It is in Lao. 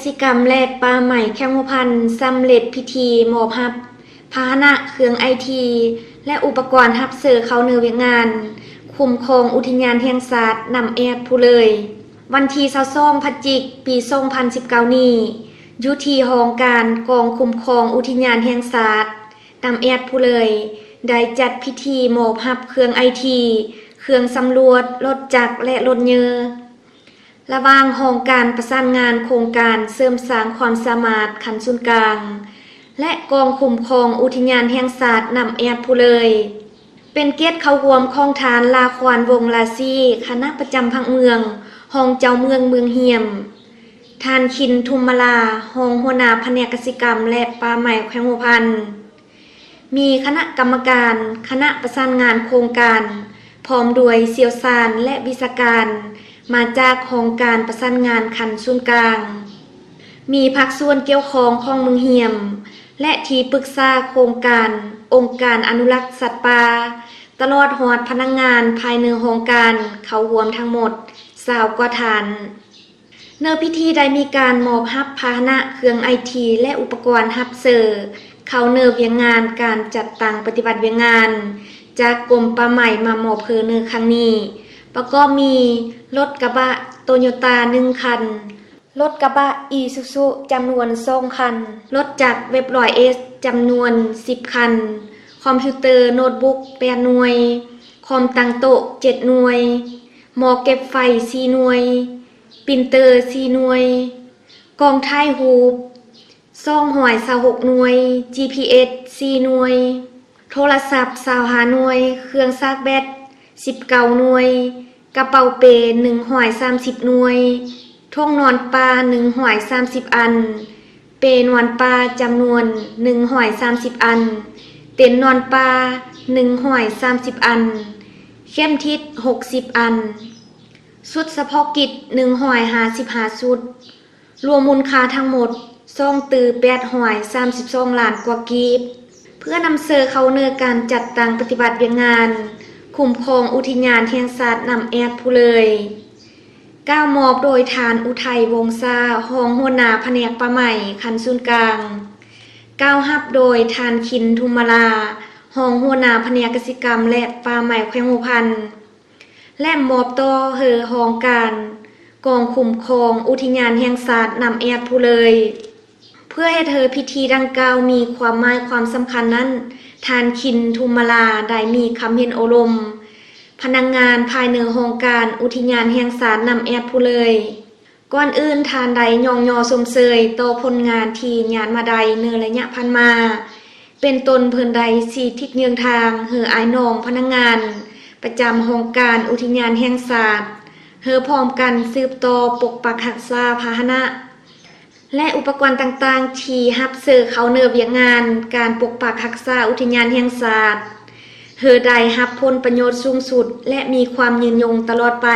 ສິກຳ ແລະ ປ່າໄມ້ແຂວງຫົວພັນ ສຳເລັດພິທີມອບຮັບພາຫະນະ, ເຄື່ອງໄອທີ ແລະ ອຸປະກອນຮັບເຊີເຂົ້າເນີວຽກງານຄຸ້ມຄອງອຸທິຍານແຫ່ງຊາດນ້ຳແອດພູເລີຍ ວັນທີຊາວສອງ ພະຈິກ ປີສອງພັນສິບເກົ້ານີ້ ຢູ່ທີ່ຫ້ອງການກອງຄຸ້ມຄອງອຸທິຍານແຫ່ງຊາດນ້ຳແອດພູເລີຍ ໄດ້ຈັດພິທີມອບຮັບເຄື່ອງໄອທີ, ເຄື່ອງສຳຫຼວດ, ລົດຈັກ ແລະ ລົດເຍີ ລະຫວ່າງຫ້ອງການປະສານງານໂຄງການເສີມສ້າງຄວາມສາມາດຂັ້ນສູນກາງ ແລະ ກອງຄຸ້ມຄອງອຸທິຍານແຫ່ງຊາດນ້ຳແອດພູເລີຍ. ເປັນກຽດເຂົ້າຮ່ວມຂອງທ່ານ ຫຼ້າຄວານ ວົງລາຊີ, ຄະນະປະຈຳພັກເມືອງ, ຮອງເຈົ້າເມືອງເມືອງຫ້ຽມ, ທ່ານ ຄິນ ທຸມມະລາ, ຮອງຫົວໜ້າພະແນກກະສິກຳ ແລະ ປ່າໄມ້ແຂວງຫົວພັນ, ມີຄະນະກຳມະການ, ຄະນະປະສານງານໂຄງການ, ພ້ອມດ້ວຍຊ່ຽວຊານ ແລະ ວິຊາການ ມາຈາກຫ້ອງການປະສານງານຂັ້ນສູນກາງ, ມີພາກສ່ວນກ່ຽວຂ້ອງຂອງເມືອງຫ້ຽມ ແລະ ທີ່ປຶກສາໂຄງການ, ອົງການອະນຸລັກສັດປ່າ, ຕະຫຼອດຮອດພະນັກງານພາຍໃນຫ້ອງການເຂົ້າຮ່ວມທັງໝົດຊາວກວ່າທ່ານ. ເນີພິທີໄດ້ມີການມອບຮັບພາຫະນະ, ເຄື່ອງໄອທີ ແລະ ອຸປະກອນຮັບເຊີເຂົ້າເນີວຽກງານການຈັດຕັ້ງປະຕິບັດວຽກງານ ຈາກກົມປ່າໄມ້ມາມອບເພີເນີຄັ້ງນີ້ ປະກອບມີ ລົດກະບະໂຕໂຍຕາໜຶ່ງຄັນ, ລົດກະບະອີຊູຊູຈຳນວນສອງຄັນ, ລົດຈັກເວັບຮ້ອຍເອັດຈຳນວນສິບຄັນ, ຄອມພິວເຕີໂນດບຸກແປດໜ່ວຍ, ຄອມຕັ້ງໂຕະເຈັດໜ່ວຍ, ໝໍ້ເກັບໄຟສີ່ໜ່ວຍ, ປຣິນເຕີສີ່ໜ່ວຍ, ກ້ອງຖ່າຍຮູບສອງຮ້ອຍຊາວຫົກໜ່ວຍ, ຈີພີເອັສສີ່ໜ່ວຍ, ໂທລະສັບຊາວຫ້າໜ່ວຍ, ເຄື່ອງຊາກແບັດສິບເກົ້າໜ່ວຍ, ກະເປົາເປໜຶ່ງຮ້ອຍສາມສິບໜ່ວຍ, ຖົງນອນປາໜຶ່ງຮ້ອຍສາມສິບອັນ, ເປນອນປາຈຳນວນໜຶ່ງຮ້ອຍສາມສິບອັນ, ເຕັນນອນປາໜຶ່ງຮ້ອຍສາມສິບອັນ, ເຂັມທິດຫົກສິບອັນ, ຊຸດສະເພາະກິດໜຶ່ງຮ້ອຍຫ້າສິບຫ້າຊຸດ. ລວມມູນຄ່າທັງໝົດສອງຕື້ແປດຮ້ອຍສາມສິບສອງລ້ານກວ່າກີບ ເພື່ອນຳເຊີເຂົ້າເນີການຈັດຕັ້ງປະຕິບັດວຽກງານຄຸ້ມຄອງອຸທິຍານແຫ່ງຊາດນ້ຳແອດພູເລີຍ. ກ່າວມອບໂດຍທ່ານ ອຸໄທ ວົງຊາ, ຮອງຫົວໜ້າພະແນກປ່າໄມ້ຂັ້ນສູນກາງ. ກ່າວຮັບໂດຍທ່ານ ຄິນ ທຸມມະລາ, ຮອງຫົວໜ້າພະແນກກະສິກຳ ແລະ ປ່າໄມ້ແຂວງຫົວພັນ. ແລະ ມອບຕໍ່ໃຫ້ຫ້ອງການກອງຄຸ້ມຄອງອຸທິຍານແຫ່ງຊາດນ້ຳແອດພູເລີຍ. ເພື່ອເຮັດໃຫ້ພິທີດັ່ງກ່າວມີຄວາມໝາຍຄວາມສຳຄັນນັ້ນ, ທ່ານ ຄິນ ທຸມມະລາ ໄດ້ມີຄຳເຫັນໂອ້ລົມພະນັກງານພາຍໃນຫ້ອງການອຸທິຍານແຫ່ງຊາດນ້ຳແອດພູເລີຍ. ກ່ອນອື່ນທ່ານໄດ້ຍ້ອງຍໍຊົມເຊີຍຕໍ່ຜົນງານທີ່ຍາດມາໄດ້ໃນໄລຍະຜ່ານມາ, ເປັນຕົ້ນເພິ່ນໄດ້ຊີ້ທິດເຍືອງທາງໃຫ້ອ້າຍນ້ອງພະນັກງານປະຈຳຫ້ອງການອຸທິຍານແຫ່ງຊາດ ເຮີພ້ອມກັນສືບຕໍ່ປົກປັກຮັກສາພາຫະນະ ແລະ ອຸປະກອນຕ່າງໆທີ່ຮັບເຊີເຂົ້າເນີວຽກງານການປົກປັກຮັກສາອຸທິຍານແຫ່ງຊາດ ເຮີໄດ້ຮັບຜົນປະໂຫຍດສູງສຸດ ແລະ ມີຄວາມຍືນຍົງຕະຫຼອດໄປ.